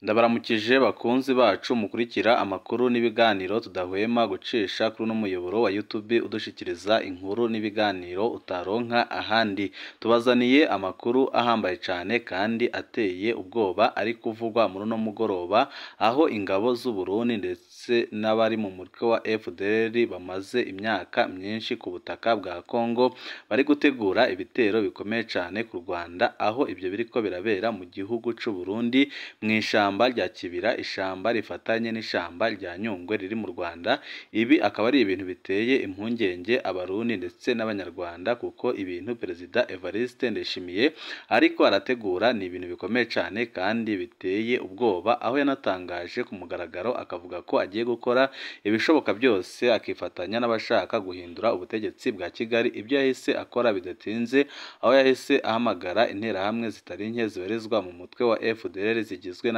Ndabaramukije bakunzi bacu mukurikira amakuru n'ibiganiro tudahwema gucisha kuri uno muyoboro wa YouTube udushikiriza inkuru n'ibiganiro utaronka ahandi. Tubazaniye amakuru ahambaye cane kandi ateye ubwoba ari kuvugwa muri uno mugoroba, aho ingabo z'u Burundi ndetse n'abari mu mutwe wa FDLR bamaze imyaka myinshi ku butaka bwa Congo bari gutegura ibitero bikomeye cane ku Rwanda, aho ibyo biriko birabera mu gihugu c'u Burundi mw'ishamba rya Kibira, ishamba rifatanye n'ishamba rya Nyungwe riri mu Rwanda. Ibi akaba ari ibintu biteye impungenge Abarundi ndetse n'Abanyarwanda, kuko ibintu Perezida Evariste Ndayishimiye ariko arategura ni ibintu bikomeye cane kandi biteye ubwoba, aho yanatangaje ku mugaragaro akavuga ko agiye gukora ibishoboka byose akifatanya n'abashaka guhindura ubutegetsi bwa Kigali. Ibyo yahise akora bidatinze, aho yahise ahamagara interahamwe zitari nke zibarizwa mu mutwe wa FDLR zigizwe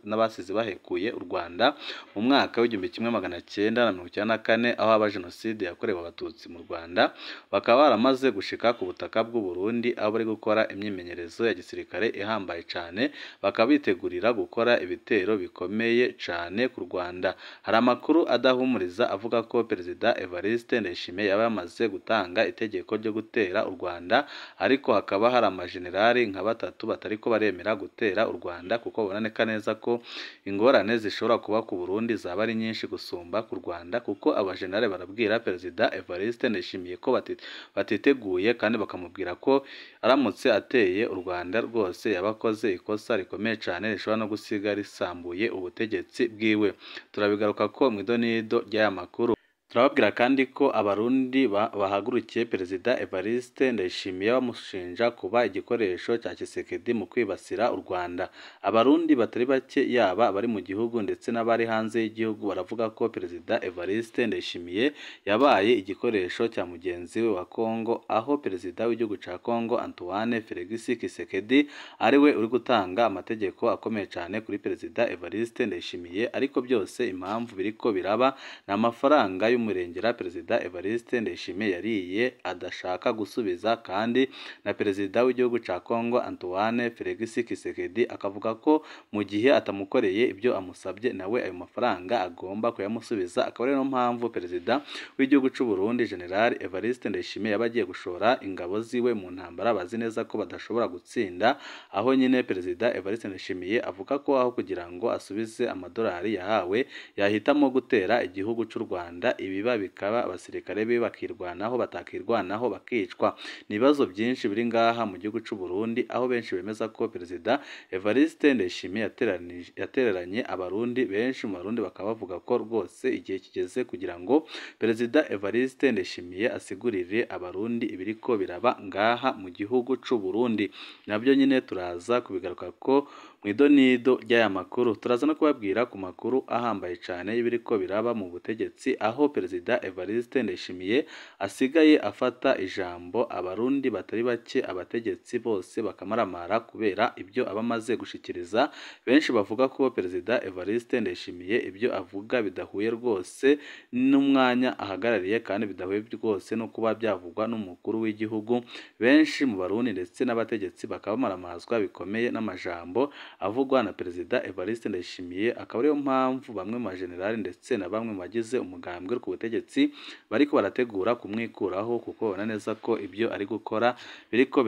n'abasize bahekuye u Rwanda mu mwaka w'1994, aho haba jenoside yakorewe Abatutsi mu Rwanda, bakaba baramaze gushika ku butaka bw'u Burundi, aho bari gukora imyimenyerezo ya gisirikare ihambaye cane, bakaba bitegurira gukora ibitero bikomeye cane ku Rwanda. Hari amakuru adahumuriza avuga ko Perezida Evariste Ndayishimiye yaba yamaze gutanga itegeko ryo gutera u Rwanda, ariko hakaba hari amajenerali nka batatu batariko baremera gutera u Rwanda, kuko baboneka neza ko ingorane zishobora kuba ku Burundi zaba ari nyinshi gusumba ku Rwanda, kuko abajenerali barabwira Perezida Evariste Ndayishimiye ko batiteguye, kandi bakamubwira ko aramutse ateye u Rwanda rwose yaba akoze ikosa rikomeye cane rishobora no gusiga risambuye ubutegetsi bwiwe. Turabigaruka ko mw'idonido ry'aya makuru. Turababwira kandi ko Abarundi bahagurukiye Perezida Evariste Ndayishimiye bamushinja kuba igikoresho cya Tshisekedi mu kwibasira u Rwanda. Abarundi batari bake, yaba abari mu gihugu ndetse n'abari hanze y'igihugu, baravuga ko Perezida Evariste Ndayishimiye yabaye igikoresho cya mugenzi we wa Congo, aho Perezida w'igihugu ca Congo Antoine Felix Tshisekedi ari we uri gutanga amategeko akomeye cane kuri Perezida Evariste Ndayishimiye. Ariko byose impamvu biriko biraba ni amafaranga y'umurengera Perezida Evariste Ndayishimiye yariye adashaka gusubiza, kandi na Perezida w'igihugu ca Congo Antoine Felix Tshisekedi akavuga ko mu gihe atamukoreye ibyo amusabye nawe ayo mafaranga agomba kuyamusubiza. Akaba ari no mpamvu Perezida w'igihugu c'u Burundi General Evariste Ndayishimiye yaba agiye gushora ingabo ziwe mu ntambara bazi neza ko badashobora gutsinda, aho nyine Perezida Evariste Ndayishimiye avuga ko aho kugira ngo asubize amadolari yahawe yahitamo gutera igihugu c'u Rwanda, ibiba bikaba abasirikare be bakirwanaho, batakirwanaho bakicwa. Ni ibibazo byinshi biri ngaha mu gihugu c'u Burundi, aho benshi bemeza ko Perezida Evariste Ndayishimiye yatereranye Abarundi. Benshi mu Barundi bakaba bavuga ko rwose igihe kigeze kugira ngo Perezida Evariste Ndayishimiye asigurire Abarundi ibiriko biraba ngaha mu gihugu c'u Burundi. Nabyo nyine turaza kubigaruka ko mw'idonido ry'aya makuru. Turaza no kubabwira ku makuru ahambaye cane y'ibiriko biraba mu butegetsi, aho Perezida Evariste Ndayishimiye asigaye afata ijambo Abarundi batari bake, abategetsi bose bakamaramara kubera ibyo aba amaze gushikiriza. Benshi bavuga ko Perezida Evariste Ndayishimiye ibyo avuga bidahuye rwose n'umwanya ahagarariye, kandi bidahuye rwose no kuba byavugwa n'umukuru w'igihugu. Benshi mu Barundi ndetse n'abategetsi bakaba bamaramazwa bikomeye n'amajambo avugwa na Perezida Evariste Ndayishimiye. Akaba ariyo mpamvu bamwe mu bajenerali ndetse na bamwe mu bagize umugambwe ku butegetsi bariko barategura kumwikuraho, kuko babona neza ko ibyo ari gukora biriko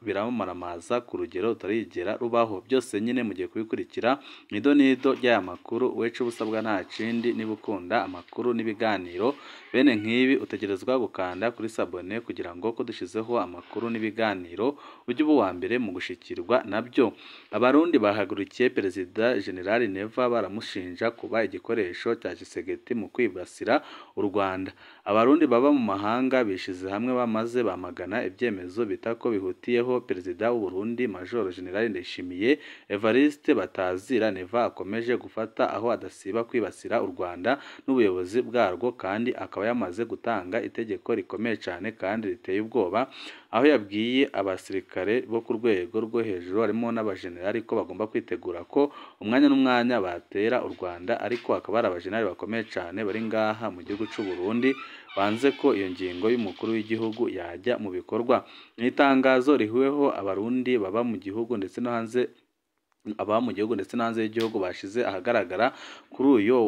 birabamaramaza ku rugero rutarigera rubaho. Byose nyine mugiye kubikurikira mw'idonido ry'aya makuru. Wecu ubusabwa nta kindi, niba ukunda amakuru n'ibiganiro bene nk'ibi utegerezwa gukanda kuri sabone kugira ngo ko dushizeho amakuru n'ibiganiro ujye uba uwa mbere mu gushikirwa nabyo. Abarundi bahagurukiye Perezida General Neva baramushinja kuba igikoresho cya Tshisekedi mu kwibasira u Rwanda. Abarundi baba mu mahanga bishize hamwe bamaze bamagana ibyemezo bita ko bihutiyeho Perezida w'u Burundi Major General Ndayishimiye Evariste batazira Neva akomeje gufata, aho adasiba kwibasira u Rwanda n'ubuyobozi bwarwo, kandi akaba yamaze gutanga itegeko rikomeye cane kandi riteye ubwoba, aho yabwiye abasirikare bo ku rwego rwo hejuru harimo n'abajenerali ko bagomba kwitegura ko umwanya n'umwanya batera u Rwanda. Ariko hakaba hari abajenerali bakomeye cane bari ngaha mu gihugu c'u Burundi banze ko iyo ngingo y'umukuru w'igihugu yajya mu bikorwa. Mu itangazo rihuweho Abarundi baba mu gihugu ndetse no hanze aba mu gihugu ndetse no hanze y'igihugu bashize ahagaragara kuri uyu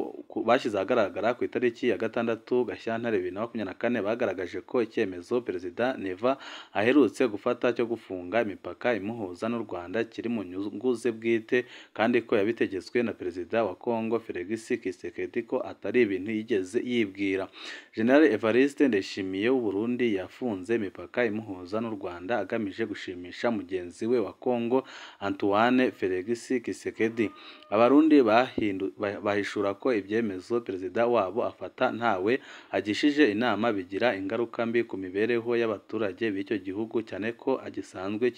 bashyize ahagaragara ku itariki ya 6 Gashyantare 2024, bagaragaje ko icyemezo Perezida Neva aherutse gufata cyo gufunga imipaka imuhuza n'u Rwanda kiri mu nyungu ze bwite, kandi ko yabitegetswe na Perezida wa Congo Felix Tshisekedi, ko atari ibintu yigeze yibwira. General Evariste Ndayishimiye w'u Burundi yafunze imipaka imuhuza n'u Rwanda agamije gushimisha mugenzi we wa Congo Antoine Felix Tshisekedi. Abarundi bahishura ko ibyemezo perezida wabo afata ntawe agishije inama bigira ingaruka mbi ku mibereho y'abaturage b'icyo gihugu, cyane ko agisanzwe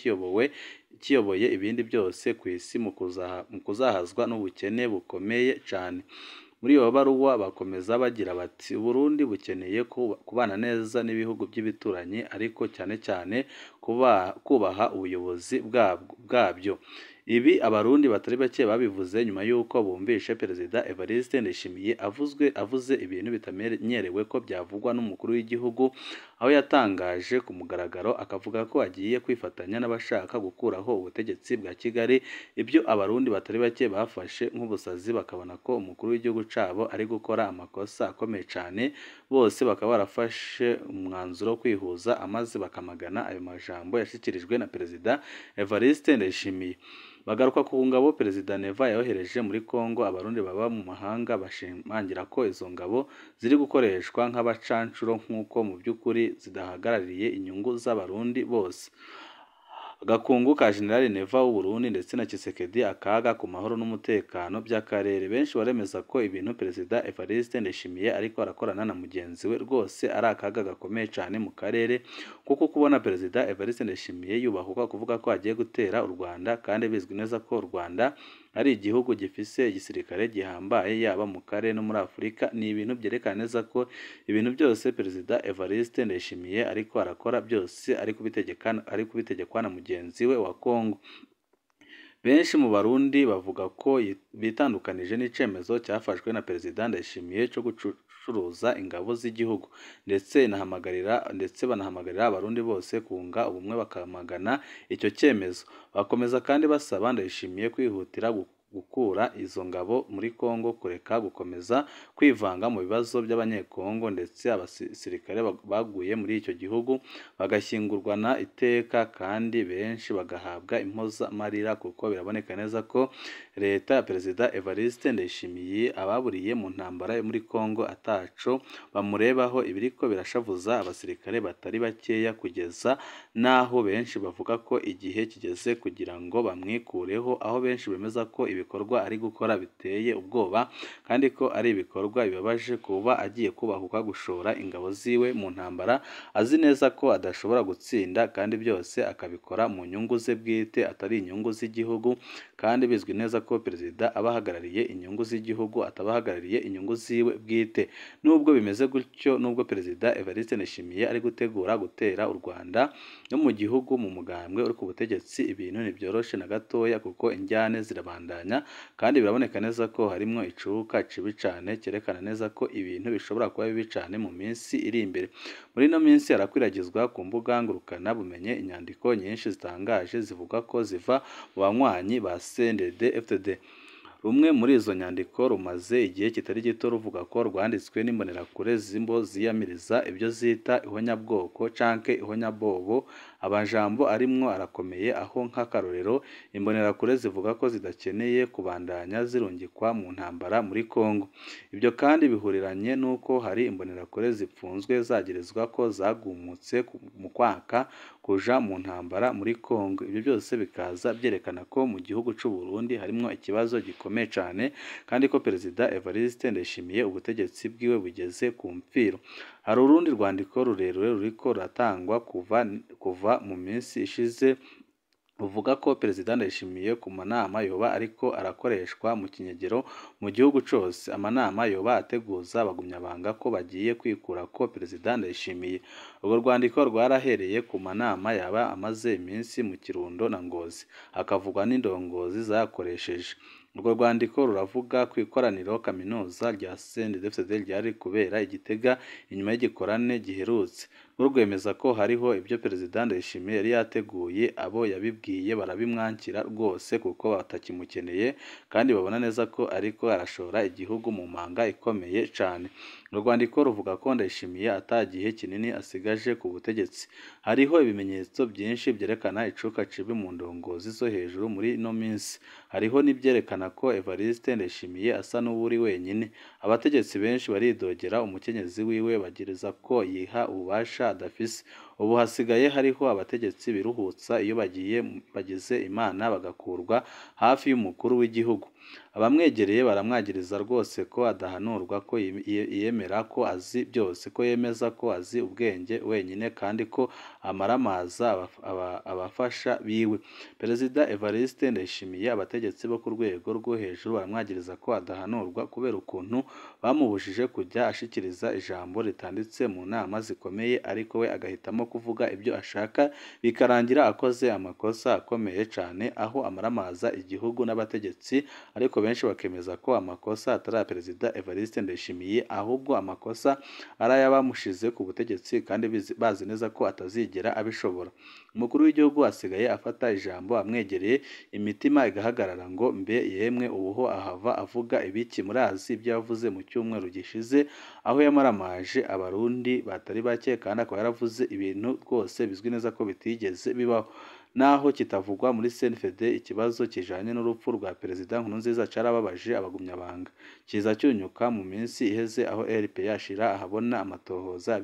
kiyoboye ibindi byose ku isi mu kuzahazwa n'ubukene bukomeye cyane. Muri iyo baruwa bakomeza bagira bati: Burundi bukeneye kubana neza n'ibihugu by'ibituranyi, ariko cyane cyane kubaha ubuyobozi bwabyo. Ibi Abarundi batari bake babivuze nyuma y'uko bumvishe Perezida Evariste Ndayishimiye avuze ibintu bitamenyerewe ko byavugwa n'umukuru w'igihugu, aho yatangaje ku mugaragaro akavuga ko agiye kwifatanya n'abashaka gukuraho ubutegetsi bwa Kigali. Ibyo Abarundi batari bake bafashe nk'ubusazi, bakabona ko umukuru w'igihugu cabo ari gukora amakosa akomeye cyane, bose bakaba barafashe umwanzuro wo kwihuza amaze bakamagana ayo majambo yashyikirijwe na Perezida Evariste Ndayishimiye. Bagaruka ku ngabo Perezida Neva yohereje muri Congo, Abarundi baba mu mahanga bashimangira ko izo ngabo ziri gukoreshwa nk'abacancuro, nk'uko mu by'ukuri zidahagarariye inyungu z'Abarundi bose. Agakungu ka General Neva w'u Burundi ndetse na Tshisekedi, akaga ku mahoro n'umutekano by'akarere. Benshi baremeza ko ibintu Perezida Evariste Ndayishimiye ariko arakorana na mugenzi we rwose ari akaga gakomeye cyane mu karere, kuko kubona Perezida Evariste Ndayishimiye yubahuka kuvuga ko agiye gutera u Rwanda, kandi bizwi neza ko u Rwanda ari igihugu gifise igisirikare gihambaye yaba mu karere no muri Afurika, ni ibintu byerekana neza ko ibintu byose Perezida Evariste Ndayishimiye ariko arakora byose ari kubitegekwa na mugenzi we wa Congo. Benshi mu Barundi bavuga ko bitandukanije n'icemezo cyafashwe na Perezida Ndayishimiye cyo gucuruza ingabo z'igihugu, ndetse banahamagarira Abarundi bose kunga ubumwe bakamagana icyo cyemezo. Bakomeza kandi basaba Ndayishimiye kwihutira gukura izo ngabo muri Congo, kureka gukomeza kwivanga mu bibazo by'Abanyekongo, ndetse abasirikare baguye muri icyo gihugu bagashyingurwana iteka, kandi benshi bagahabwa impozamarira, kuko biraboneka neza ko leta ya Perezida Evariste Ndayishimiye ababuriye mu ntambara yo muri Congo ataco bamurebaho. Ibiriko birashavuza abasirikare batari bakeya, kugeza n'aho benshi bavuga ko igihe kigeze kugira ngo bamwikureho, aho benshi bemeza ko ibikorwa ari gukora biteye ubwoba, kandi ko ari ibikorwa bibabaje kuba agiye kubahuka gushora ingabo ziwe mu ntambara azi neza ko adashobora gutsinda, kandi byose akabikora mu nyungu ze bwite atari inyungu z'igihugu, kandi bizwi neza ko perezida aba ahagarariye inyungu z'igihugu atabahagarariye inyungu ziwe bwite. Nubwo bimeze gutyo, nubwo Perezida Evariste Ndayishimiye ari gutegura gutera u Rwanda no mu gihugu mu mugambwe uri ku butegetsi, ibintu ntibyoroshe na gatoya, kuko injyane zirabandanya, kandi biraboneka neza ko harimo icuka cibi cyane cyerekana neza ko ibintu bishobora kuba bibi cyane mu minsi iri imbere. Muri ino minsi harakwiragizwa ku mbuga ngurukana bumenye inyandiko nyinshi zitangaje zivuga ko ziva mu banywanyi ba CNDD-FDD. Rumwe muri izo nyandiko rumaze igihe kitari gito ruvuga ko rwanditswe n'imbonerakure zimbo ziyamiriza ibyo zita ihonyabwoko canke ihonyabobo. Amajambo arimwo arakomeye, aho nk'akarorero imbonerakure zivuga ko zidakeneye kubandanya zirungikwa mu ntambara muri Congo. Ibyo kandi bihuriranye n'uko hari imbonerakure zipfunzwe zagirizwa ko zagumutse mu kwaka kuja mu ntambara muri Congo. Ibyo byose bikaza byerekana ko mu gihugu c'u Burundi harimwo ikibazo gikomeye cyane, kandi ko Perezida Evariste Ndayishimiye ubutegetsi bwiwe bugeze ku mfiro. Hari urundi rwandiko rurerure ruriko ruratangwa kuva mu minsi ishize ruvuga ko Perezida Ndayishimiye ku manama yoba ariko arakoreshwa mu kinyegero mu gihugu cose. Amanama yoba ateguza abagumyabanga ko bagiye kwikura ko Perezida Ndayishimiye. Urwo rwandiko rwarahereye ku manama yaba amaze iminsi mu Kirundo na Ngozi, hakavugwa n'indongozi zakoresheje. Urwo rwandiko ruravuga ku ikoraniro kaminuza rya CNDD-FDD ryari kubera i Gitega inyuma y'igikorane giherutse. Rwo rwemeza ko hariho ibyo Perezida Ndayishimiye yari yateguye, abo yabibwiye barabimwankira rwose kuko batakimukeneye kandi babona neza ko ariko arashora igihugu mu manga ikomeye cane. Urwo rwandiko ruvuga ko Ndayishimiye ata gihe kinini asigaje ku butegetsi. Hariho ibimenyetso byinshi byerekana icuka cibi mu ndongozi zo hejuru muri ino minsi. Hariho n'ivyerekana ko Evariste Ndayishimiye asa n'uwuri wenyine. Abategetsi benshi baridogera umukenyezi wiwe bagiriza ko yiha ububasha adafise. Ubu hasigaye hariho abategetsi biruhutsa iyo bagiye bagize Imana bagakurwa hafi y'umukuru w'igihugu. Abamwegereye baramwagiriza rwose ko adahanurwa, ko yemera ko azi byose, ko yemeza ko azi ubwenge wenyine kandi ko amaramaza abafasha biwe. Perezida Evariste Ndayishimiye abategetsi bo ku rwego rwo hejuru baramwagiriza ko adahanurwa kubera ukuntu bamubujije kujya ashikiriza ijambo ritanditse mu nama zikomeye, ariko we agahitamo kuvuga ibyo ashaka, bikarangira akoze amakosa akomeye cane aho amaramaza igihugu n'abategetsi. Ariko benshi bakemeza ko amakosa atari aya Perezida Evariste Ndayishimiye, ahubwo amakosa ari ay'abamushize ku butegetsi kandi bazi neza ko atazigera abishobora. Umukuru w'igihugu asigaye afata ijambo amwegereye, imitima igahagarara ngo mbe yemwe ubuho ahava avuga ibiki? Murazi ibyo yavuze mu cyumweru gishize aho yamaramaje abarundi batari bake, kandi akaba yaravuze ibintu rwose bizwi neza ko bitigeze bibaho. Naho kitavugwa muri CNFD, ikibazo kijanye n'urupfu rwa Perezida Nkurunziza carababaje abagumyabanga, kiza cyunyuka mu minsi iheze aho RPA yashira ahabona amatohoza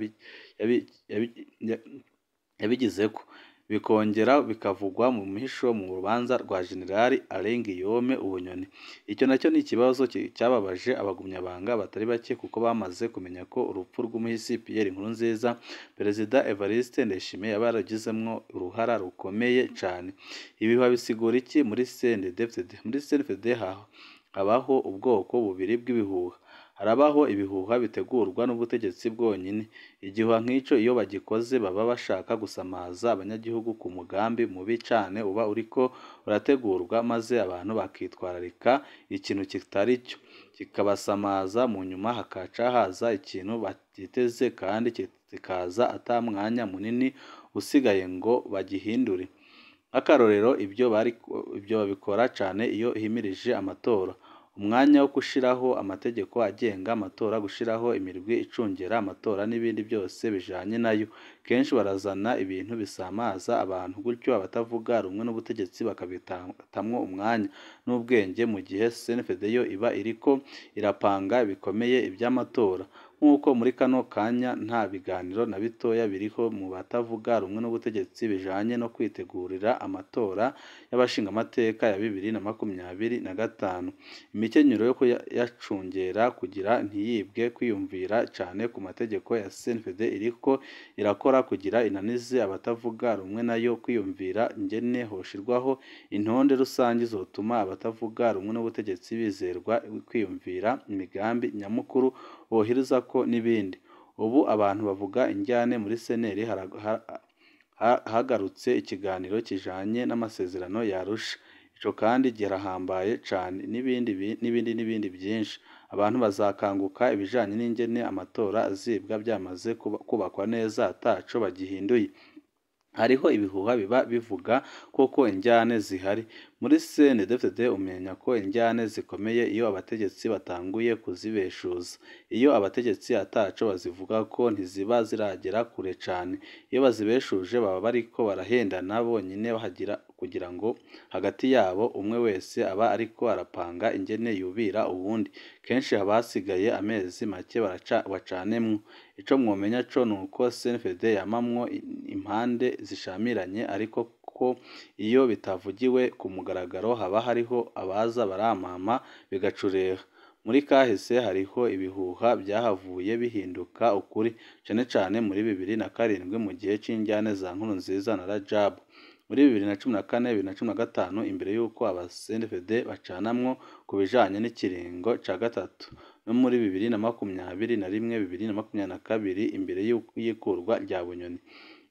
yabigizeko, bikongera bikavugwa mu mihisho mu rubanza rwa General Alain Guillaume Bunyoni. Icyo nacyo ni ikibazo cyababaje abagumyabanga batari bake kuko bamaze kumenya ko urupfu rw'umuhisi Pierre Nkurunziza Perezida Evariste Ndayishimiye yaba yaragizemwo uruhara rukomeye cane. Ibi babisigura iki muri CNDD-FDD? Muri CNDD habaho ubwoko bubiri bw'ibihuha. Harabaho ibihuha bitegurwa n'ubutegetsi bwonyine. Igihuha nk'ico iyo bagikoze baba bashaka gusamaza abanyagihugu ku mugambi mubi cane uba uriko urategurwa, maze abantu bakitwararika ikintu kitari cyo, kikabasamaza, mu nyuma hakaca haza ikintu batiteze kandi kikaza ata mwanya munini usigaye ngo bagihindure. Nk'akarorero, ibyo babikora cane iyo himirije amatora. Umwanya wo gushiraho amategeko agenga amatora, gushiraho imirwi icungera amatora n'ibindi byose bijanye nayo. Kenshi barazana ibintu bisamaza abantu, gutyo abatavuga rumwe n'ubutegetsi bakabitamwo umwanya n'ubwenge, mu gihe CNFD yo iba iriko irapanga bikomeye iby'amatora. Nk'uko muri kano kanya nta biganiro na bitoya biriho mu batavuga rumwe n'ubutegetsi bijanye no kwitegurira amatora y'abashingamateka ya 2025. Imikenyero yo kuyacungera kugira ntiyibwe, kwiyumvira cane ku mategeko ya CNFD iriko irakora kugira inanize abatavuga rumwe nayo, kwiyumvira ingene hoshirwaho intonde rusange zotuma abatavuga rumwe n'ubutegetsi bizerwa, kwiyumvira imigambi nyamukuru bohereza ko n'ibindi. Ubu abantu bavuga injyane muri CNL hagarutse ikiganiro kijanye n'amasezerano ya Arusha. Ico kandi girahambaye cane n'ibindi n'ibindi n'ibindi byinshi. Abantu bazakanguka ibijanye n'ingene amatora azibwa byamaze kubakwa neza ataco bagihinduye. Hariho ibihuha biba bivuga koko injyane zihari muri CNDD-FDD. Umenya ko injyane zikomeye iyo abategetsi batanguye kuzibeshuza. Iyo abategetsi ataco bazivuga ko ntiziba ziragera kure cane. Iyo bazibeshuje baba bariko barahendana bonyine bahagira kugira ngo hagati yabo umwe wese aba ariko arapanga ingene yubira uwundi. Kenshi haba hasigaye amezi make bacanemwo. Ico mwomenya co nuko CNFD yamamwo impande zishamiranye, ariko ko iyo bitavugiwe ku mugaragaro haba hariho abaza baramama bigacureha. Muri kahise hariho ibihuha byahavuye bihinduka ukuri, cane cane muri 2007 mu gihe c'injyane za Nkurunziza na Rajabu. Muri 2014, 2015 imbere y'uko aba CNFD bacanamwo ku bijanye n'ikiringo ca gatatu, no muri 2021, 2022 imbere y'ikurwa rya Bunyoni.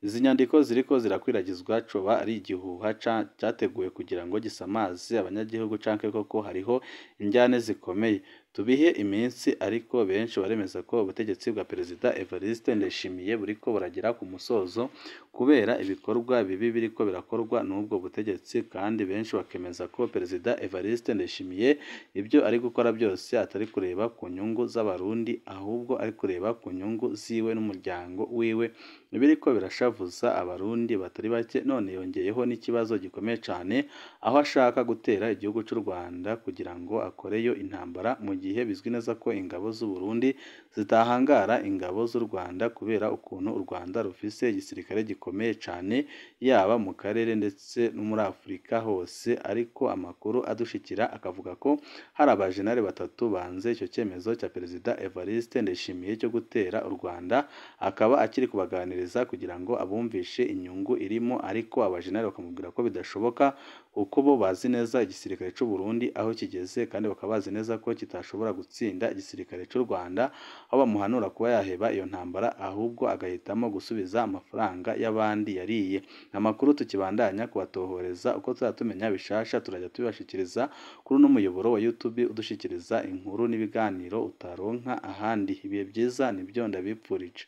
Izi nyandiko ziriko zirakwiragizwa coba ari igihuha cyateguwe kugira ngo gisamaze abanyagihugu canke koko hariho injyane zikomeye. Tubihe iminsi, ariko benshi baremeza ko ubutegetsi bwa Perezida Evariste Ndayishimiye buriko buragera ku musozo kubera ibikorwa bibi biriko birakorwa n'ubwo butegetsi, kandi benshi bakemeza ko Perezida Evariste Ndayishimiye ibyo ari gukora byose atari kureba ku nyungu z'Abarundi, ahubwo ari kureba ku nyungu ziwe n'umuryango wiwe. Ibiriko birashavuza Abarundi batari bake, none yongeyeho n'ikibazo gikomeye cane aho ashaka gutera igihugu c'u Rwanda kugira ngo akoreyo intambara, mu gihe bizwi neza ko ingabo z'u Burundi zitahangara ingabo z'u Rwanda kubera ukuntu u Rwanda rufise igisirikare gikomeye cane, yaba mu karere ndetse no muri Afurika hose. Ariko amakuru adushikira akavuga ko hari abajenali batatu banze icyo cyemezo cya Perezida Evariste Ndayishimiye cyo gutera u Rwanda, akaba akiri kubaganiriza kugira ngo abumvishe inyungu irimo, ariko abajenali bakamubwira ko bidashoboka kuko bo bazi neza igisirikare c'u Burundi aho kigeze, kandi bakaba bazi neza ko kitashobora gutsinda igisirikare c'u Rwanda, aho bamuhanura kuba yaheba iyo ntambara ahubwo agahitamo gusubiza amafaranga y'abandi yariye. Amakuru tukibandanya kubatohoreza, uko tuzajya tumenya bishasha turajya tubibashikiriza kuri uno muyoboro wa YouTube udushikiriza inkuru n'ibiganiro utaronka ahandi. Ibihe byiza nibyo ndabipfurije.